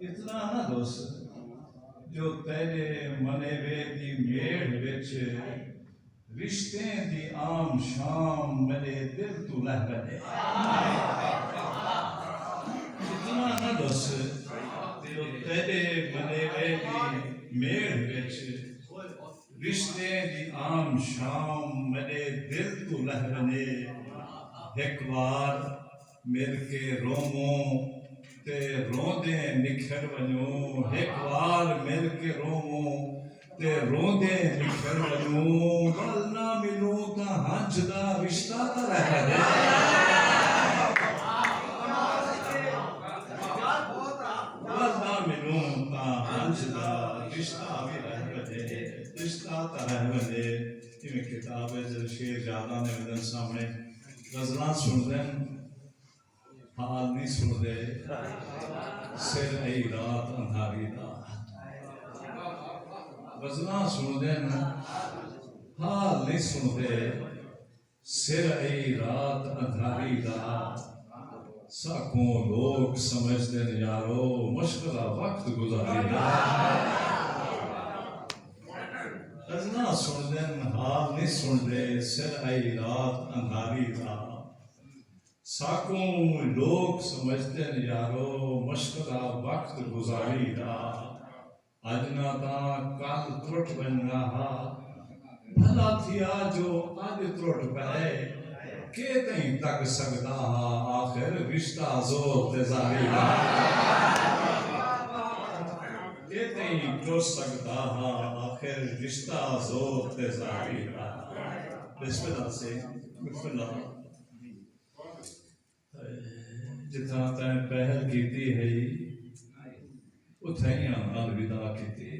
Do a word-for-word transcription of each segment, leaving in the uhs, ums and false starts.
اتنا نہ ݙس جو تیݙے منیوے دی میڑھ وچ رشتیں دی عام شام میݙے دل توں لہہ ونڄے۔ اتنا نہ ݙس جو تیݙے منیوے دی میڑھ وچ رشتیں دی عام شام میݙے دل توں لہہ ونڄے۔ ہک وار مل کے روووں تے روندیں نکھڑ ونڄوں، ہک وار مل کے روووں تے روندیں نکھڑ ونڄوں، ول نہ ملوں تاں ہنج دا رشتہ تاں رہ ونڄے۔ ول نہ ملوں تاں ہنج دا رشتہ وی رہ ونڄے، رشتہ تاں رہ ونڄے۔ ایویں کتاب ہے جیڑھے شعر یاد آندے ویندن سامݨے۔ غزلاں سݨدن، حال نی سݨدے، سر ائی رات اندھاری دا۔ غزلاں سݨدن، حال نی سݨدے، سر ائی رات اندھاری دا۔ ساکوں لوک سمجھدن یارو، مشکل وقت گزاری دا۔ غزلاں سݨدن، حال نی سݨدے، سر ائی رات اندھاری دا۔ ساکوں لوک سمجھدن یارو، مشکل وقت گزاری دا۔ اڄ نہ تاں کل ترٹ ونڄݨا ہا، بھلا تھیا جو اڄ ترٹ پئے۔ کے تئیں تک سڳدا ہا آخر رشتہ زور تے زاری دا؟ کے تئیں تر سڳدا ہا آخر رشتہ زور تے زاری دا؟ بسم اللہ سے، بسم اللہ۔ جتھاں تیں پہل کیتی ہئی، اتھائیں آن الوداع کیتی۔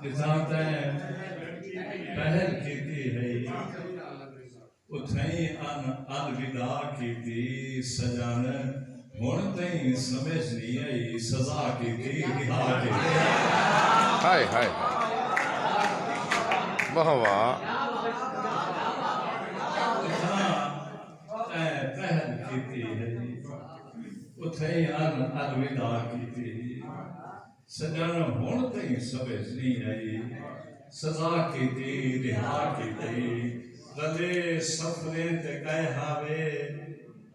جتھاں تیں پہل کیتی ہئی، اتھائیں آن الوداع کیتی۔ سڄݨ، ہݨ تئیں سمجھ نی آئی، سزا کیتی، رہا کیتی۔ ہائے، ہائے۔ واہ، واہ۔ جتھاں تیں پہل کیتی ہئی، اتھائیں آن الوداع کیتی۔ سڄݨ، ہݨ تئیں سمجھ نی آئی، سزا کیتی، رہا کیتی۔ رلے سفریں تے ڳئے ہاوے،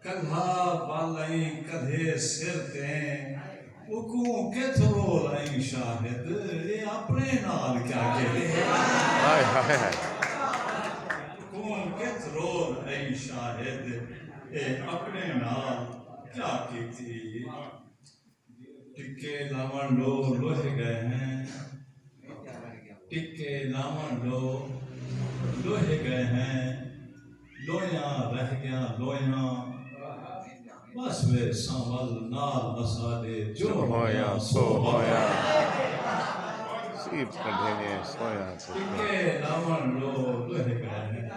کلہا ول ایں کلہے سر تیں۔ اوکوں کتھ رول ایں شاہد، اے اپݨے نال کیا کیتی؟ ہائے، ہائے، ہائے۔ اوکوں کتھ رول ایں شاہد، اے اپݨے نال کیا کیتی؟ ٹکے لاوݨ لو لوہے ڳئے ہیں، ٹکے لاوݨ لو لوہے ڳئے ہیں، لویاں رہ ڳیاں لویاں۔ بس وے سانول نال اساݙے، جو ہویا سو ہویا۔ سیب کڈھے نے سویا سو۔ ٹکے لاوݨ لو لوہے ڳئے ہیں،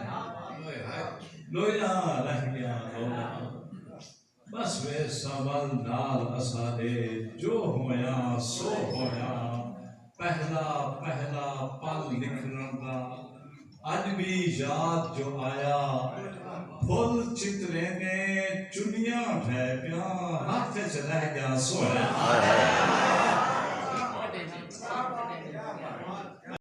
لویاں رہ ڳیاں لویاں۔ بس وے سانول نال اساݙے، جو ہویا سو ہویا۔ پہلا، پہلا پل نکھڑݨ دا اڄ وی یاد جو آیا۔ پھل چتریں دے چنیاں ڈھہہ پیاں، ہتھ اچ رہ ڳیا سویا۔ ہائے ہائے۔